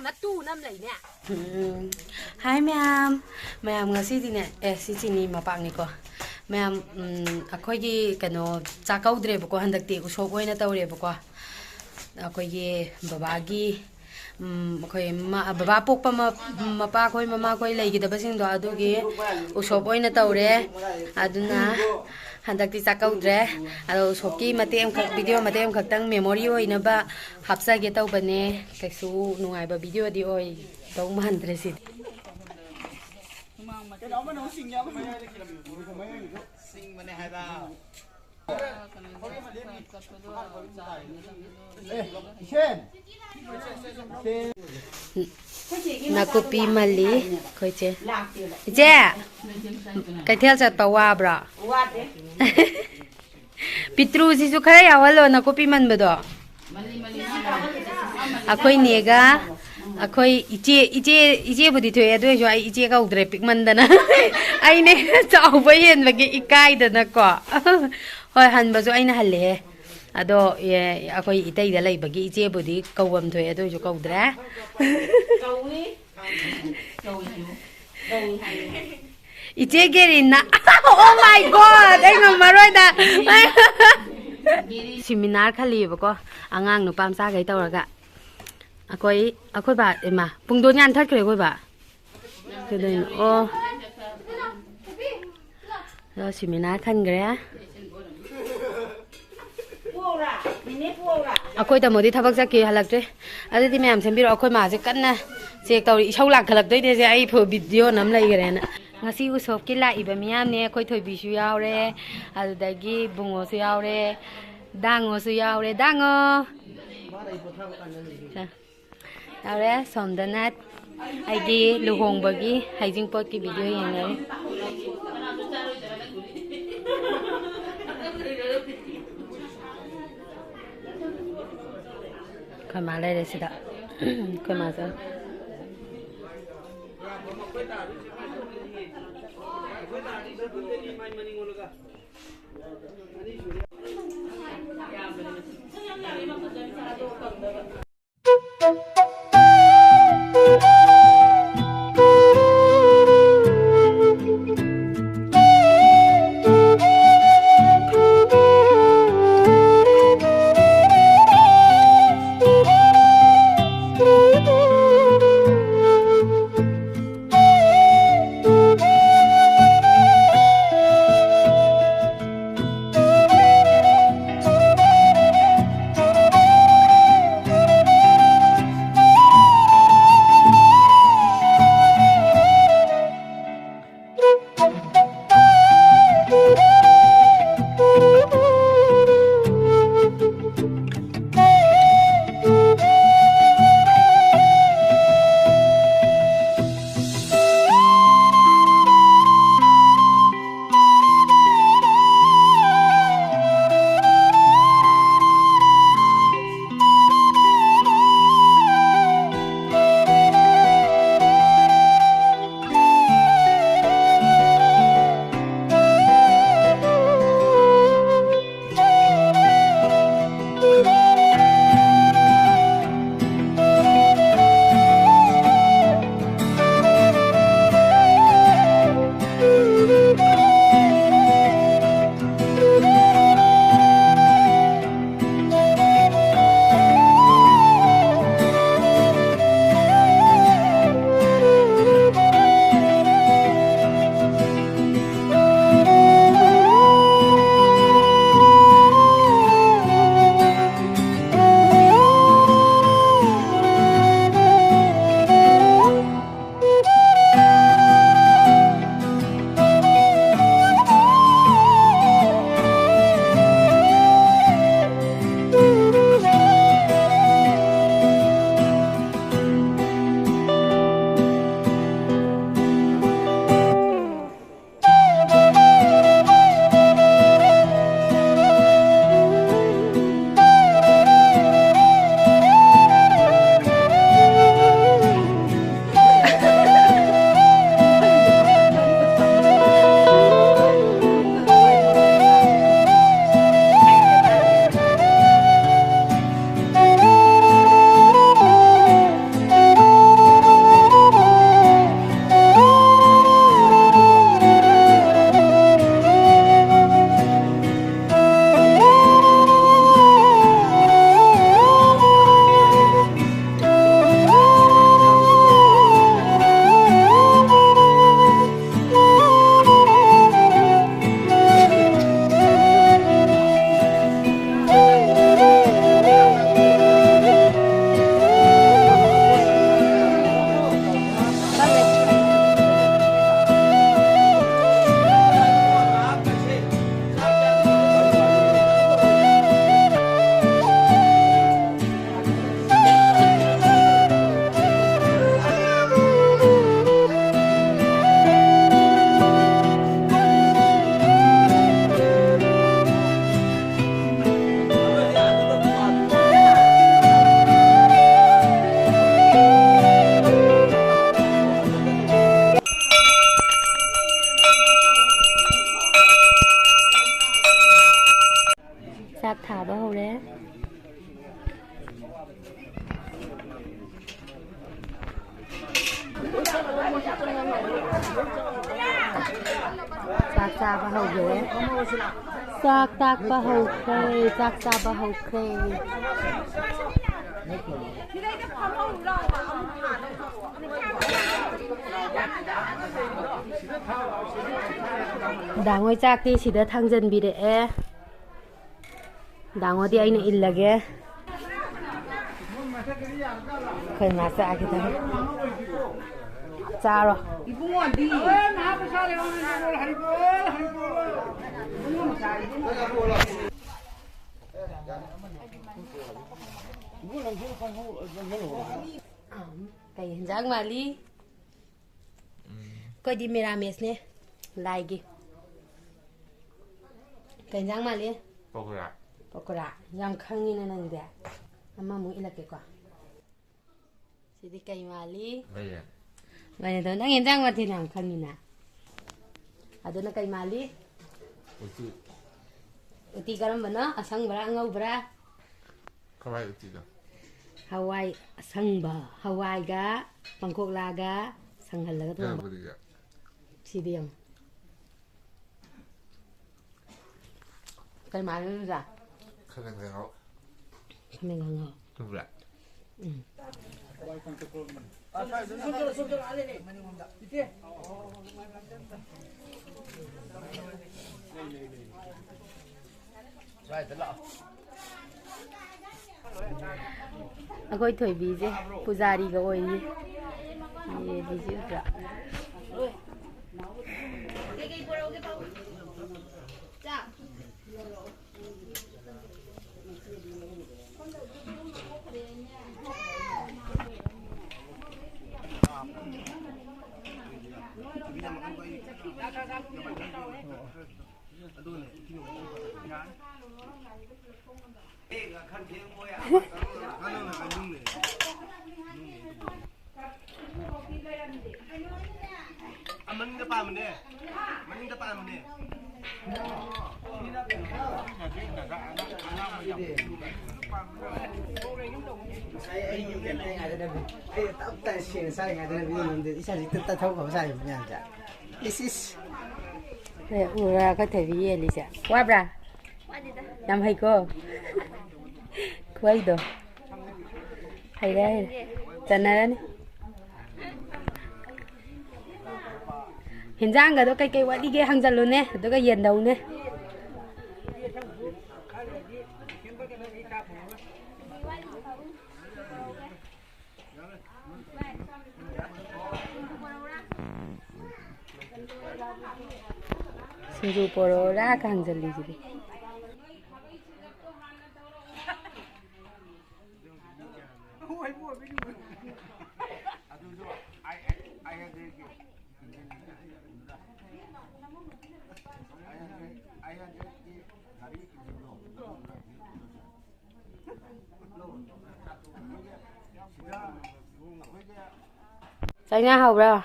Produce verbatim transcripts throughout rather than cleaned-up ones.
ꯃꯇꯨ ꯅꯝ ꯂꯩꯅꯦ꯫ ꯎꯝ꯫ ꯍꯥꯏ ꯃꯌꯥꯝ꯫ ꯃꯌꯥꯝ ꯉꯁꯤꯗꯤꯅꯦ, ꯑꯦ, ꯁꯤ ꯆꯤꯅꯤ ꯃꯄꯥꯛꯅꯤꯀꯣ꯫ ꯃꯌꯥꯝ, ꯎꯝ, ꯑꯩꯈꯣꯏꯒꯤ ꯀꯩꯅꯣ ꯆꯥꯛꯀꯧꯗ꯭ꯔꯦꯕꯀꯣ, ꯍꯟꯗꯛꯇꯤ ꯎꯁꯣꯞ ꯑꯣꯏꯅ ꯇꯧꯔꯦꯕꯀꯣ꯫ ꯑꯩꯈꯣꯏꯒꯤ ꯕꯕꯥꯒꯤ, ꯎꯝ, ꯑꯩꯈꯣꯏ ꯃ-, ꯕꯕꯥ ꯄꯣꯛꯄ ꯃ-, ꯃꯄꯥꯈꯣꯏ ꯃꯃꯥꯈꯣꯏ ꯂꯩꯈꯤꯗꯕꯁꯤꯡꯗꯣ ꯑꯗꯨꯒꯤ ꯎꯁꯣꯞ ꯑꯣꯏꯅ ꯇꯧꯔꯦ꯫ ꯑꯗꯨꯅ ꯍꯟꯗꯛꯇꯤ ꯆꯥꯛꯀꯧꯗ꯭ꯔꯦ꯫ ꯑꯗꯣ ꯎꯁꯣꯞꯀꯤ ꯃꯇꯦꯛ ꯑꯃꯈꯛ, ꯚꯤꯗꯤꯑꯣ ꯃꯇꯦꯛ ꯑꯃꯈꯛꯇꯪ ꯃꯦꯃꯣꯔꯤ ꯑꯣꯏꯅꯕ ꯍꯥꯞꯆꯒꯦ ꯇꯧꯕꯅꯦ꯫ ꯀꯩꯁꯨ ꯅꯨꯡꯉꯥꯏꯕ ꯚꯤꯗꯤꯑꯣꯗꯤ ꯑꯣꯏꯗꯧ ꯃꯥꯟꯗ꯭ꯔꯦ ꯁꯤꯗꯤ꯫ ꯅꯥꯀꯨꯞꯄꯤ ꯃꯜꯂꯤ ꯑꯩꯈꯣꯏ ꯆꯦ꯫ ꯏꯆꯦ, ꯀꯩꯊꯦꯜ ꯆꯠꯄ ꯋꯥꯕ꯭ꯔꯣ? ꯄꯤꯇ꯭ꯔꯨꯁꯤꯁꯨ ꯈꯔ ꯌꯥꯎꯍꯜꯂꯣ, ꯅꯥꯀꯨꯞꯄꯤ ꯃꯟꯕꯗꯣ꯫ ꯑꯩꯈꯣꯏ ꯅꯦꯒ, ꯑꯩꯈꯣꯏ ꯏꯆꯦ, ꯏꯆꯦ, ꯏꯆꯦꯕꯨꯗꯤ ꯊꯣꯛꯑꯦ, ꯑꯗꯨ ꯑꯣꯏꯔꯁꯨ ꯑꯩ ꯏꯆꯦ ꯀꯧꯗ꯭ꯔꯦ, ꯄꯤꯛꯃꯟꯗꯅ꯫ ꯑꯩꯅ ꯆꯥꯎꯕ ꯍꯦꯟꯕꯒꯤ ꯏꯀꯥꯏꯗꯅꯀꯣ꯫ ꯍꯣꯏ, ꯍꯟꯕꯁꯨ ꯑꯩꯅ ꯍꯜꯂꯦꯍꯦ꯫ ꯑꯗꯣ, ꯑꯦ, ꯑꯩꯈꯣꯏ ꯏꯇꯩꯗ ꯂꯩꯕꯒꯤ ꯏꯆꯦꯕꯨꯗꯤ ꯀꯧꯐꯝ ꯊꯣꯛꯑꯦ, ꯑꯗꯨ ꯑꯣꯏꯔꯁꯨ ꯀꯧꯗ꯭ꯔꯦ꯫ ꯏꯆꯦ ꯒꯦꯔꯤꯅ꯫ Oh my God! ꯑꯩ ꯉꯝꯃꯔꯣꯏꯗ꯫ ꯁꯤꯃꯤꯅꯥꯔ ꯈꯜꯂꯤꯕꯀꯣ, ꯑꯉꯥꯡ ꯅꯨꯄꯥ ꯃꯆꯥꯈꯩ ꯇꯧꯔꯒ꯫ ꯑꯩꯈꯣꯏ, ꯑꯩꯈꯣꯏ ꯕꯥ, ꯏꯃꯥ, ꯄꯨꯡꯗꯣꯟ ꯌꯥꯟꯊꯠꯈ꯭ꯔꯦ ꯑꯩꯈꯣꯏ ꯕꯥ꯫ ꯀꯩꯗꯧꯔꯤꯅꯣ? ꯑꯣ꯫ ꯑꯗꯣ ꯁꯤꯃꯤꯅꯥꯔ ꯈꯟꯈ꯭ꯔꯦ꯫ ꯑꯩꯈꯣꯏ ꯇꯥꯃꯣꯗꯤ ꯊꯕꯛ ꯆꯠꯈꯤ, ꯍꯜꯂꯛꯇ꯭ꯔꯤ꯫ ꯑꯗꯨꯗꯤ ꯃꯌꯥꯝ ꯁꯦꯝꯕꯤꯔꯣ꯫ ꯑꯩꯈꯣꯏ ꯃꯥꯁꯦ ꯀꯟꯅ ꯆꯦꯛ ꯇꯧꯔꯤ꯫ ꯏꯁꯧ ꯂꯥꯡꯈꯠꯂꯛꯇꯣꯏꯅꯦ ꯁꯦ, ꯑꯩ ꯐꯨ-, ꯚꯤꯗꯤꯑꯣ ꯅꯝ ꯂꯩꯈ꯭ꯔꯦꯅ꯫ ꯉꯁꯤ ꯎꯁꯣꯞꯀꯤ ꯂꯥꯛꯏꯕ ꯃꯤꯌꯥꯝꯅꯦ꯫ ꯑꯩꯈꯣꯏ ꯊꯣꯏꯕꯤꯁꯨ ꯌꯥꯎꯔꯦ, ꯑꯗꯨꯗꯒꯤ ꯕꯨꯡꯉꯣꯁꯨ ꯌꯥꯎꯔꯦ, ꯗꯥꯡꯉꯣꯁꯨ ꯌꯥꯎꯔꯦ꯫ ꯗꯥꯡꯉꯣ! ꯌꯥꯎꯔꯦ꯫ ꯁꯣꯝꯗꯅ ꯑꯩꯒꯤ ꯂꯨꯍꯣꯡꯕꯒꯤ ꯍꯩꯖꯤꯡꯄꯣꯠꯀꯤ ꯚꯤꯗꯤꯑꯣ ꯌꯦꯡꯅꯔꯤ꯫ ꯑꯩꯈꯣꯏ ꯃꯥ ꯂꯩꯔꯦ ꯁꯤꯗ꯫ ꯑꯩꯈꯣꯏ ꯃꯥꯁꯦ꯫ ꯆꯥꯛ ꯆꯥꯕ ꯍꯧꯈ꯭ꯔꯦ꯫ ꯆꯥꯛ ꯇꯥꯛꯄ ꯍꯧꯈ꯭ꯔꯦ꯫ ꯆꯥꯛ ꯆꯥꯕ ꯍꯧꯈ꯭ꯔꯦ꯫ ꯗꯥꯡꯉꯣꯏ ꯆꯥꯛꯇꯤ ꯁꯤꯗ ꯊꯥꯡꯖꯟꯕꯤꯔꯛꯑꯦ꯫ ꯗꯥꯡꯉꯣꯗꯤ ꯑꯩꯅ ꯏꯜꯂꯒꯦ꯫ ꯑꯩꯈꯣꯏ ꯃꯥ ꯆꯥꯈꯤꯗꯕ꯫ ꯆꯥꯔꯣ꯫ ꯏꯕꯨꯡꯉꯣꯗꯤ꯫ ꯀꯩ ꯌꯦꯟꯖꯥꯡ ꯃꯥꯜꯂꯤ? ꯎꯝ꯫ ꯑꯩꯈꯣꯏꯗꯤ ꯃꯦꯔꯥꯃꯦꯁꯅꯦ꯫ ꯂꯥꯏꯒꯤ꯫ ꯀꯩ ꯌꯦꯟꯖꯥꯡ ꯃꯥꯜꯂꯤ? ꯄꯀꯣꯔꯥ꯫ ꯄꯀꯣꯔꯥ꯫ ꯌꯥꯝ ꯈꯪꯉꯤꯅ ꯅꯪꯗꯤ꯫ ꯑꯃꯃꯨꯛ ꯏꯜꯂꯛꯀꯦꯀꯣ꯫ ꯁꯤꯗꯤ ꯀꯩ ꯃꯥꯜꯂꯤ? ꯃꯥꯏꯔꯦꯟ꯫ ꯃꯥꯏꯔꯦꯟꯗꯣ ꯅꯪ ꯌꯦꯟꯖꯥꯡ ꯃꯊꯦꯜ ꯌꯥꯝ ꯈꯪꯉꯤꯅ꯫ ꯑꯗꯨꯅ ꯀꯩ ꯃꯥꯜꯂꯤ? ꯎꯇꯤ꯫ ꯎꯇꯤ ꯀꯔꯝꯕꯅꯣ? ꯑꯁꯪꯕ꯭ꯔꯥ, ꯑꯉꯧꯕ꯭ꯔꯥ? ꯍꯋꯥꯏ ꯎꯇꯤꯗꯣ꯫ ꯍꯋꯥꯏ ꯑꯁꯪꯕ, ꯍꯋꯥꯏꯒ ꯄꯥꯡꯈꯣꯛꯂꯥꯒ ꯁꯪꯍꯜꯂꯒ ꯊꯣꯡꯕ꯫ ꯀꯌꯥꯕꯨꯗꯤ ꯌꯥꯏ꯫ ꯁꯤꯗꯤ ꯌꯦꯡꯉꯨ꯫ ꯀꯩ ꯃꯥꯜꯂꯤ ꯑꯗꯨꯗ? ꯈꯥꯃꯦꯟ ꯀꯥꯡꯉꯧ꯫ ꯈꯥꯃꯦꯟ ꯀꯥꯡꯉꯧ꯫ ꯆꯨꯝꯕ꯭ꯔꯥ? ꯎꯝ꯫ ꯑꯩꯈꯣꯏ ꯊꯣꯏꯕꯤꯁꯦ ꯄꯨꯖꯥꯔꯤꯒ ꯑꯣꯏꯔꯤ꯫ ꯌꯦ, ꯗꯤꯖꯤ ꯎꯗ꯭ꯔꯥ? ꯑꯃꯅꯤꯡꯗ ꯄꯥꯟꯕꯅꯦ꯫ ꯃꯅꯤꯡꯗ ꯄꯥꯟꯕꯅꯦ꯫ ꯉꯁꯥꯏ ꯑꯩ ꯌꯨꯝꯗ ꯑꯩ ꯇꯞ ꯇꯥꯏ ꯁꯦꯡꯅ ꯆꯥꯔꯤꯉꯩꯗꯅ ꯚꯤꯗꯤꯑꯣ ꯅꯝꯗꯦ꯫ ꯏꯁꯥꯁꯤ ꯇꯞ ꯇꯞ ꯊꯧꯈ꯭ꯔꯕ ꯁꯥꯔꯤꯕ ꯃꯌꯥꯝꯁꯦ꯫ ꯏꯁ, ꯏꯁ꯫ ꯑꯦ, ꯎꯔ ꯑꯩꯈꯣꯏ ꯊꯣꯏꯕꯤ ꯌꯦꯜꯂꯤꯁꯦ꯫ ꯋꯥꯕ꯭ꯔꯥ? ꯌꯥꯝ ꯍꯩꯀꯣ꯫ ꯈꯨꯍꯩꯗꯣ꯫ ꯍꯩꯔꯦ, ꯍꯩꯔꯦ꯫ ꯆꯟꯅꯔꯅꯤ꯫ ꯍꯦꯟꯖꯥꯡꯒꯗꯣ ꯀꯩꯀꯩ ꯋꯥꯠꯂꯤꯒꯦ ꯍꯪꯖꯜꯂꯨꯅꯦ, ꯑꯗꯨꯒ ꯌꯦꯟꯗꯧꯅꯦ꯫ ꯁꯤꯡꯖꯨ ꯄꯣꯔꯛꯑꯣꯔꯥ ꯀꯥ ꯍꯪꯖꯜꯂꯤꯁꯤꯗꯤ꯫ ꯆꯥꯛ ꯏꯟꯖꯥꯡ ꯍꯥꯎꯕ꯭ꯔꯥ?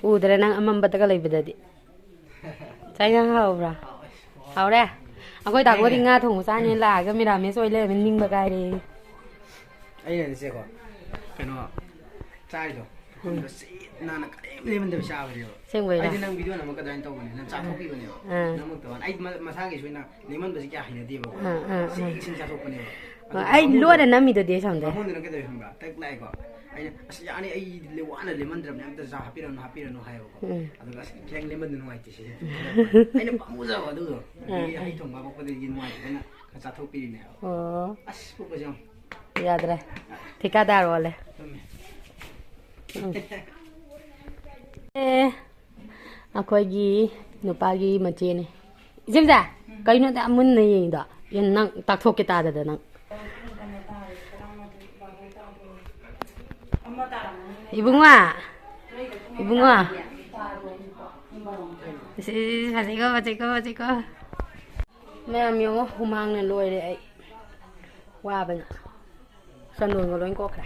ꯎꯗ꯭ꯔꯦ ꯅꯪ ꯑꯃꯝꯕꯗꯒ ꯂꯩꯕꯗꯗꯤ꯫ ꯆꯥꯛ ꯏꯟꯖꯥꯡ ꯍꯥꯎꯕ꯭ꯔꯥ? ꯍꯥꯎꯔꯦ? ꯑꯩꯈꯣꯏ ꯇꯥꯃꯣꯗꯤ ꯉꯥ ꯊꯣꯡꯕ ꯆꯥꯅꯤ ꯂꯥꯛꯑꯒ ꯃꯤꯔꯥꯃꯦꯁ ꯑꯣꯏ ꯂꯩꯔꯝꯃꯦ, ꯅꯤꯡꯕ ꯀꯥꯏꯔꯦ꯫ ꯑꯩꯅꯅꯦ ꯆꯦꯀꯣ, ꯀꯩꯅꯣ, ꯆꯥꯔꯤꯗꯣ, ꯎꯝ꯫ ꯑꯗꯨꯗ ꯁꯤ ꯅꯥꯟꯅ ꯀꯔꯤꯝ ꯂꯦꯝꯍꯟꯗꯕ ꯆꯥꯕꯅꯦꯕ꯫ ꯑꯁꯦꯡꯕꯩꯔꯥ? ꯑꯩꯗꯤ ꯅꯪ ꯚꯤꯗꯤꯑꯣ ꯅꯝꯃꯛꯀꯗ꯭ꯔꯥ ꯍꯥꯏꯅ ꯇꯧꯕꯅꯦ, ꯅꯪ ꯆꯥꯊꯣꯛꯄꯤꯕꯅꯦꯕ꯫ ꯑꯥ꯫ ꯅꯝꯃꯛꯇꯕ ꯋꯥꯅꯤ꯫ ꯑꯩ ꯃ-, ꯃꯁꯥꯒꯤꯁꯨ ꯑꯩꯅ ꯂꯦꯝꯍꯟꯕꯁꯦ ꯀꯌꯥ ꯍꯩꯅꯗꯦꯕꯀꯣ꯫ ꯑꯥ, ꯑꯥ, ꯁꯤ ꯑꯥ꯫ ꯏꯁꯤꯡ ꯆꯥꯊꯣꯛꯄꯅꯦꯕ꯫ ꯑꯥ, ꯑꯗꯨꯒ ꯑꯩ ꯕꯥꯃꯣꯟꯗꯨꯅ, ꯂꯣꯟꯅ ꯅꯝꯃꯤꯗꯨꯗꯤ ꯑꯁꯣꯝꯗ꯫ ꯕꯥꯃꯣꯟꯗꯨꯅ ꯀꯩꯗꯧꯋꯤ ꯈꯪꯕ꯭ꯔꯥ? ꯇꯛ ꯂꯥꯛꯑꯦꯀꯣ꯫ ꯑꯩꯅ, "ꯑꯁ, ꯌꯥꯅꯤ, ꯑꯩ ꯂꯦ-, ꯋꯥꯅ ꯂꯦꯝꯍꯟꯗ꯭ꯔꯕꯅꯦ, ꯑꯝꯇ ꯆꯥ ꯍꯥꯞꯄꯤꯔꯅꯨ, ꯍꯥꯞꯄꯤꯔꯅꯨ," ꯍꯥꯏꯌꯦꯕꯀꯣ꯫ ꯎꯝ꯫ ꯑꯗꯨꯒ, "ꯑꯁ, ꯈꯤꯇꯪ ꯂꯦꯝꯍꯟꯗ ꯅꯨꯡꯉꯥꯏꯇꯦ ꯁꯤꯗꯤ꯫" ꯑꯩꯅ ꯄꯥꯝꯃꯨꯖꯕ ꯑꯗꯨꯗꯣ꯫ ꯑꯥ, ꯑꯗꯒꯤ ꯑꯥ꯫ ꯍꯩ ꯊꯣꯡꯕ ꯍꯥꯄꯛꯄꯗꯒꯤ ꯅꯨꯡꯉꯥꯏꯇꯗꯅ ꯈꯔ ꯆꯥꯊꯣꯛꯄꯤꯔꯤꯅꯦ ꯍꯥꯏꯕ꯫ ꯑꯣ꯫ ꯑꯁ, ꯄꯨꯛꯀꯁꯦ ꯌꯦꯡꯉꯨ꯫ ꯌꯥꯗ꯭ꯔꯦ꯫ ꯊꯤꯀꯥꯗꯥꯔ ꯑꯣꯜꯂꯦ꯫ ꯆꯨꯝꯃꯦ꯫ ꯎꯝ꯫ ꯑꯦ, ꯑꯩꯈꯣꯏꯒꯤ ꯅꯨꯄꯥꯒꯤ ꯃꯆꯦꯅꯦ꯫ ꯏꯆꯦꯝꯆꯥ, ꯀꯩꯅꯣ ꯑꯗꯥ ꯃꯨꯟꯅ ꯌꯦꯡꯉꯤꯗꯣ? ꯑꯦ, ꯅꯪ ꯇꯥꯛꯊꯣꯛꯀꯦ ꯇꯥꯗꯗ ꯅꯪ꯫ ꯏꯕꯨꯡꯉꯣ, ꯏꯕꯨꯡꯉꯣ꯫ ꯏꯁ, ꯏꯁ, ꯐꯖꯩꯀꯣ, ꯐꯖꯩꯀꯣ, ꯐꯖꯩꯀꯣ꯫ ꯃꯌꯥꯝ ꯌꯦꯡꯉꯣ, ꯍꯨꯃꯥꯡꯅ ꯂꯣꯏꯔꯦ ꯑꯩ꯫ ꯋꯥꯕꯅ꯫ ꯆꯟꯗꯣꯟꯒ ꯂꯣꯏ ꯀꯣꯛꯈ꯭ꯔꯦ꯫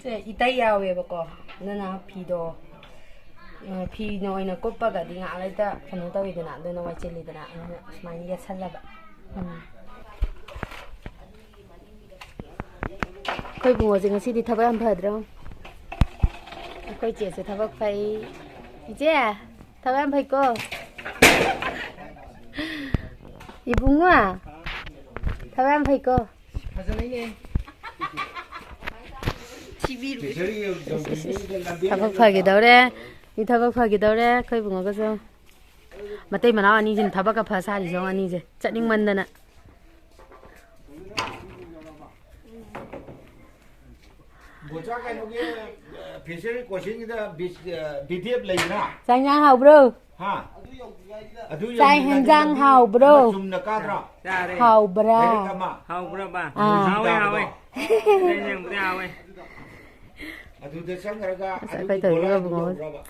ꯁꯦ, ꯏꯇꯩ ꯌꯥꯎꯋꯦꯕꯀꯣ꯫ ꯑꯗꯨꯅ ꯐꯤꯗꯣ ꯑ, ꯐꯤꯅ ꯑꯣꯏꯅ ꯀꯨꯞꯄꯒꯗꯤ ꯉꯥꯏꯍꯥꯛ ꯂꯩꯇ ꯀꯩꯅꯣ ꯇꯧꯋꯤꯗꯅ, ꯑꯗꯨꯅ ꯋꯥꯏꯆꯤꯜꯂꯤꯗꯅ, ꯑꯗꯨꯅ ꯁꯨꯃꯥꯏꯅ ꯌꯦꯠꯁꯜꯂꯕ꯫ ꯎꯝ꯫ ꯑꯩꯈꯣꯏ ꯏꯕꯨꯡꯉꯣꯁꯦ ꯉꯁꯤꯗꯤ ꯊꯕꯛ ꯌꯥꯝ ꯐꯗ꯭ꯔꯣ? ꯑꯩꯈꯣꯏ ꯆꯦꯁꯨ ꯊꯕꯛ ꯐꯩ꯫ ꯏꯆꯦ, ꯊꯕꯛ ꯌꯥꯝ ꯐꯩꯀꯣ? ꯏꯕꯨꯡꯉꯣ, ꯊꯕꯛ ꯌꯥꯝ ꯐꯩꯀꯣ? ꯊꯕꯛ ꯐꯈꯤꯗꯧꯔꯦ꯫ ꯃꯤ ꯊꯕꯛ ꯐꯈꯤꯗꯧꯔꯦ ꯑꯩꯈꯣꯏ ꯏꯕꯨꯡꯉꯣꯒꯁꯨ꯫ ꯃꯇꯩ ꯃꯅꯥꯎ ꯑꯅꯤꯁꯤꯅ ꯊꯕꯛꯀ ꯐ ꯁꯥꯔꯤꯁꯦ ꯌꯦꯡꯉꯣ, ꯑꯅꯤꯁꯦ ꯆꯠꯅꯤꯡꯃꯟꯗꯅ꯫ ꯕꯣꯆꯥ, ꯀꯩꯅꯣꯒꯤ, ꯑ, facial recognitionꯒꯤꯗ ꯕꯤ-, ꯑ, ꯕꯤ ꯗꯤ ꯑꯦꯐ ꯂꯩꯗꯅ? ꯆꯥꯛ ꯏꯟꯖꯥꯡ ꯍꯥꯎꯕ꯭ꯔꯣ? ꯍꯥ? ꯑꯗꯨ ꯆꯥꯛ ꯌꯧꯗ꯭ꯔꯤꯉꯩꯗꯨꯗ ꯍꯦꯟꯖꯥꯡ ꯅꯪꯒꯤ ꯍꯥꯎꯕ꯭ꯔꯣ? ꯑꯃ ꯆꯨꯝꯅ ꯀꯥꯗ꯭ꯔꯣ? ꯆꯥꯔꯦ꯫ ꯍꯥꯎꯕ꯭ꯔꯥ? ꯂꯥꯏꯔꯤꯛ ꯑꯃ꯫ ꯍꯥꯎꯕ꯭ꯔꯕ? ꯑꯥ꯫ ꯍꯥꯎꯋꯦ, ꯍꯥꯎꯋꯦ꯫ ꯑꯩꯅ ꯌꯦꯡꯕꯗ ꯍꯥꯎꯋꯦ꯫ ꯑꯗꯨꯗ ꯆꯪꯈ꯭ꯔꯒ ꯑꯁ, ꯑꯗꯨꯒꯤ ꯑꯩꯈꯣꯏ ꯇꯧꯔꯤꯕ ꯒꯣꯂꯥꯏꯗꯨ ꯕꯨꯡꯉꯣ꯫ ꯌꯧꯕ꯭ꯔꯕ?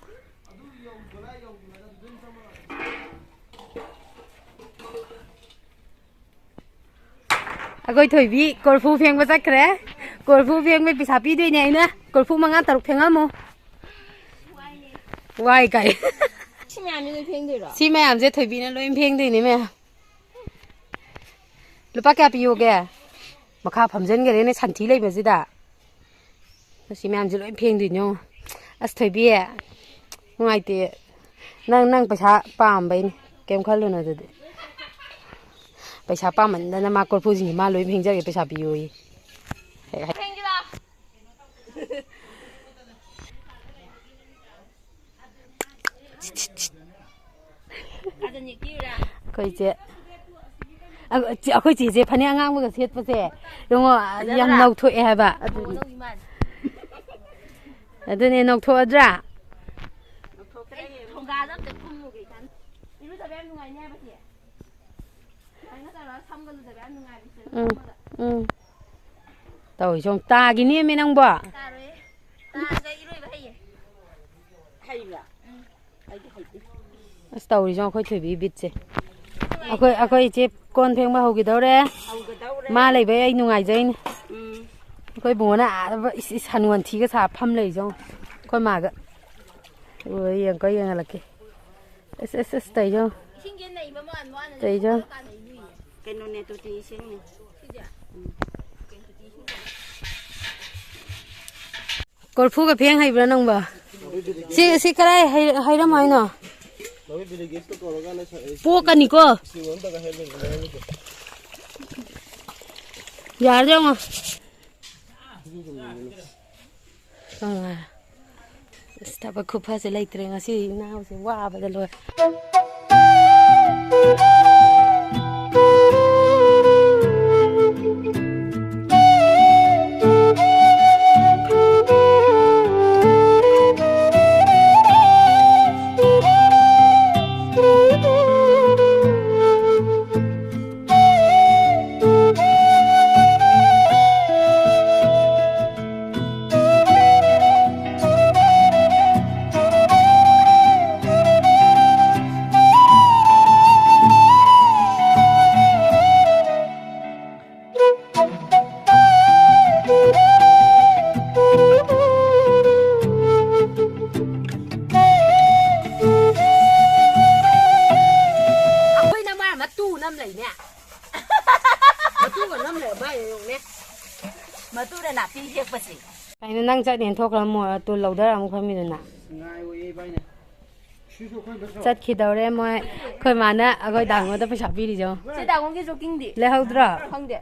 ꯑꯩꯈꯣꯏ ꯊꯣꯏꯕꯤ ꯀꯣꯔꯐꯨ ꯐꯦꯡꯕ ꯆꯠꯈ꯭ꯔꯦ꯫ ꯀꯣꯔꯐꯨ ꯐꯦꯡꯕꯩ ꯄꯩꯁꯥ ꯄꯤꯗꯣꯏꯅꯦ ꯑꯩꯅ꯫ ꯀꯣꯔꯐꯨ ꯃꯉꯥ ꯇꯔꯨꯛ ꯐꯦꯡꯉꯝꯃꯨ꯫ ꯋꯥꯏ ꯀꯥꯏ꯫ ꯁꯤ ꯃꯌꯥꯝꯁꯦ ꯂꯣꯏ ꯐꯦꯡꯗꯣꯏꯔꯣ? ꯁꯤ ꯃꯌꯥꯝꯁꯦ ꯊꯣꯏꯕꯤꯅ ꯂꯣꯏ ꯐꯦꯡꯗꯣꯏꯅꯦ ꯃꯌꯥꯝ꯫ ꯂꯨꯄꯥ ꯀꯌꯥ ꯄꯤꯌꯣꯒꯦ? ꯃꯈꯥ ꯐꯝꯖꯤꯟꯈꯔꯦꯅꯦ ꯁꯟꯊꯤ ꯂꯩꯕꯁꯤꯗ꯫ ꯑꯁꯤ ꯃꯌꯥꯝꯁꯦ ꯂꯣꯏ ꯐꯦꯡꯗꯣꯏꯅꯦ ꯌꯦꯡꯉꯣ꯫ ꯑꯁ, ꯊꯣꯏꯕꯤ, ꯅꯨꯡꯉꯥꯏꯇꯦ꯫ ꯅꯪ, ꯅꯪ ꯄꯩꯁꯥ ꯄꯥꯝꯕꯩꯅꯤ꯫ ꯀꯩꯝ ꯈꯜꯂꯨꯅꯨ ꯑꯗꯨꯗꯤ꯫ ꯄꯩꯁꯥ ꯄꯥꯝꯃꯟꯗꯅ ꯃꯥ ꯀꯣꯔꯐꯨꯁꯤꯡꯁꯦ ꯃꯥ ꯂꯣꯏ ꯐꯦꯡꯖꯒꯦ, ꯄꯩꯁꯥ ꯄꯤꯌꯣꯌꯦ꯫ ꯐꯦꯡꯖꯤꯜꯂꯣ꯫ ꯑꯩꯈꯣꯏ ꯆꯦ, ꯑ, ꯆꯦ, ꯑꯩꯈꯣꯏ ꯆꯦꯁꯦ ꯐꯅꯦꯛ ꯑꯉꯥꯡꯕꯒ ꯁꯦꯠꯄꯁꯦ, ꯌꯦꯡꯉꯣ, ꯌꯥꯝ ꯐꯖꯗ꯭ꯔꯥ? ꯅꯧꯊꯣꯛꯑꯦ ꯍꯥꯏꯕ꯫ ꯑꯗꯨꯅꯤ꯫ ꯅꯧꯕꯤ ꯃꯥꯜꯂꯤ꯫ ꯑꯗꯨꯅꯦ, ꯅꯧꯊꯣꯛꯑꯗ꯭ꯔꯥ? ꯅꯧꯊꯣꯛꯀꯗꯕꯅꯤ꯫ ꯑꯩ ꯊꯣꯡꯒꯥꯗ ꯑꯝꯇ ꯀꯨꯝꯃꯨꯒꯦ ꯏꯊꯟ꯫ ꯏꯔꯨꯖꯕ ꯌꯥꯝ ꯅꯨꯡꯉꯥꯏꯅꯦ ꯍꯥꯏꯕ ꯆꯦ꯫ ꯁꯨꯃꯥꯏꯅ ꯇꯧꯔꯒ ꯁꯝꯒ ꯂꯨꯖꯕ ꯌꯥꯝ ꯅꯨꯡꯉꯥꯏꯕꯅꯤ ꯁꯤꯗ ꯎꯝ, ꯐꯝꯃꯒ꯫ ꯎꯝ꯫ ꯇꯧꯔꯤꯁꯦ ꯌꯦꯡꯉꯨ, ꯇꯥꯈꯤꯅꯦꯃꯤ ꯅꯪꯕꯣ꯫ ꯇꯥꯔꯣꯏ꯫ ꯇꯥꯔꯒ ꯏꯔꯣꯏꯕ ꯍꯩꯌꯦ꯫ ꯍꯩꯕ꯭ꯔꯥ? ꯎꯝ꯫ ꯑꯩꯗꯤ ꯍꯩꯇꯦ꯫ ꯑꯁ, ꯇꯧꯔꯤꯁꯦ ꯌꯦꯡꯉꯨ ꯑꯩꯈꯣꯏ ꯊꯣꯏꯕꯤ ꯕꯤꯠꯁꯦ꯫ ꯑꯩꯈꯣꯏ, ꯑꯩꯈꯣꯏ ꯏꯆꯦ ꯀꯣꯟ ꯐꯦꯡꯕ ꯍꯧꯈꯤꯗꯧꯔꯦ꯫ ꯍꯧꯒꯗꯧꯔꯦ꯫ ꯃꯥ ꯂꯩꯕꯩ ꯑꯩ ꯅꯨꯡꯉꯥꯏꯖꯩꯅꯦ꯫ ꯎꯝ꯫ ꯑꯩꯈꯣꯏ ꯏꯕꯨꯡꯉꯣꯅ ꯑꯥꯗ ꯏꯁ, ꯏꯁ, ꯍꯅꯨ ꯍꯟꯊꯤꯒ ꯁꯥ ꯐꯝ ꯂꯩꯖꯦ ꯌꯦꯡꯉꯨ꯫ ꯑꯩꯈꯣꯏ ꯃꯥꯒ꯫ ꯌꯦꯡꯉꯣ, ꯌꯦꯡꯍꯜꯂꯛꯀꯦ꯫ ꯑꯁ, ꯑꯁ, ꯑꯁ, ꯇꯧꯏꯗꯣ꯫ ꯏꯁꯤꯡꯁꯦ ꯅꯩꯕ ꯃꯥꯟꯕ ꯋꯥꯅꯤ, ꯇꯧꯏꯗꯣ꯫ ꯀꯥꯟꯅꯩ ꯂꯨꯏꯌꯦ꯫ ꯀꯩꯅꯣꯅꯦ, ꯇꯣꯇꯤ ꯏꯁꯤꯡꯅꯦ꯫ ꯁꯤꯁꯦ? ꯎꯝ꯫ ꯀꯣꯔꯐꯨꯒ ꯐꯦꯡ ꯍꯩꯕ꯭ꯔꯥ ꯅꯪꯕꯣ? ꯁꯤ, ꯁꯤ ꯀꯔꯥꯏ ꯍꯩ-, ꯍꯩꯔꯝꯃꯣ ꯍꯥꯏꯅꯣ? ꯄꯣꯛꯀꯅꯤꯀꯣ꯫ ꯌꯥꯔꯗ꯭ꯔꯥ ꯌꯦꯡꯉꯣ꯫ ꯑꯁ, ꯊꯕꯛ ꯈꯨꯐꯁꯦ ꯂꯩꯇ꯭ꯔꯦ ꯉꯁꯤ, ꯏꯅꯥꯎꯁꯦ ꯋꯥꯕꯗ ꯂꯣꯏꯔꯦ꯫ ꯑꯩꯈꯣꯏꯅ ꯃꯥ ꯃꯇꯨ ꯅꯝ ꯂꯩꯅꯦ꯫ ꯃꯇꯨꯒ ꯅꯝ ꯂꯩꯔꯝꯕ ꯍꯥꯏꯅꯦ, ꯌꯦꯡꯉꯨꯅꯦ꯫ ꯃꯇꯨꯅ ꯅꯥꯄꯤ ꯍꯦꯛꯄꯁꯦ꯫ ꯀꯩꯅꯣ, ꯅꯪ ꯆꯠꯅꯦꯅ ꯊꯣꯛꯈ꯭ꯔ ꯃꯣ-, ꯇꯨ ꯂꯧꯗꯔ ꯑꯃꯨꯛ ꯐꯝꯃꯤꯗꯨꯅ? ꯉꯥꯏꯔꯣꯏꯌꯦ ꯏꯕꯥꯏꯅ꯫ ꯁꯤꯁꯨ ꯑꯩꯈꯣꯏ ꯅꯠꯇ꯭ꯔꯣ? ꯆꯠꯈꯤꯗꯧꯔꯦ ꯃꯣꯏ꯫ ꯑꯩꯈꯣꯏ ꯃꯥꯅ ꯑꯩꯈꯣꯏ ꯗꯥꯡꯒꯣꯗ ꯄꯩꯁꯥ ꯄꯤꯔꯤꯁꯦ ꯌꯦꯡꯉꯣ꯫ ꯆꯦ ꯗꯥꯡꯒꯣꯒꯤ ꯖꯣꯀꯤꯡꯗꯤ? ꯂꯩꯍꯧꯗ꯭ꯔꯣ? ꯈꯪꯗꯦ꯫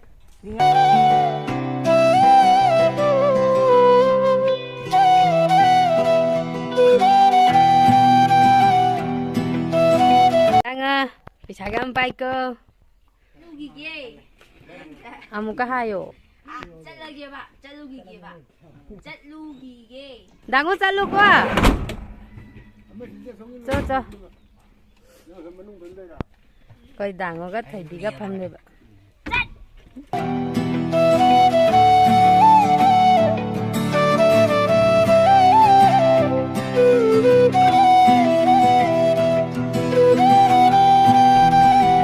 ꯅꯪ, ꯑ, ꯄꯩꯁꯥꯒ ꯌꯥꯝ ꯄꯥꯏꯀꯣ꯫ ꯆꯠꯂꯨꯈꯤꯒꯦ꯫ ꯑꯃꯨꯛꯀ ꯍꯥꯏꯌꯣ꯫ ꯑꯥ, ꯆꯠꯂꯒꯦꯕ, ꯆꯠꯂꯨꯈꯤꯒꯦꯕ꯫ ꯆꯠꯂꯨꯈꯤꯒꯦ꯫ ꯗꯥꯡꯒꯣ ꯆꯠꯂꯨꯀꯣ꯫ ꯆꯣ, ꯆꯣ꯫ ꯑꯩꯈꯣꯏ ꯗꯥꯡꯒꯣꯒ ꯊꯣꯏꯕꯤꯒ ꯐꯝꯗꯣꯏꯕ꯫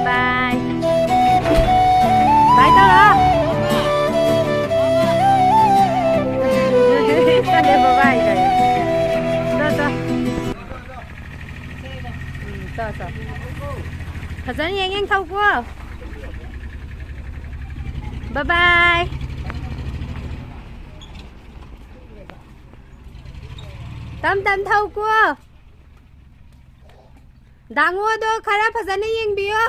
Bye. Bye ꯇꯧꯔꯣ꯫ ꯆꯠꯂꯦ, bye bye ꯀꯥꯏ꯫ ꯆꯣ, ꯆꯣ꯫ ꯐꯖꯅ ꯌꯦꯡ ꯌꯦꯡ ꯊꯧꯀꯣ꯫ ꯕꯥꯏ ꯕꯥꯏ꯫ ꯇꯝ ꯇꯝ ꯊꯧꯀꯣ꯫ ꯗꯥꯉꯣꯗꯣ ꯈꯔ ꯐꯖꯅ ꯌꯦꯡꯕꯤꯌꯣ꯫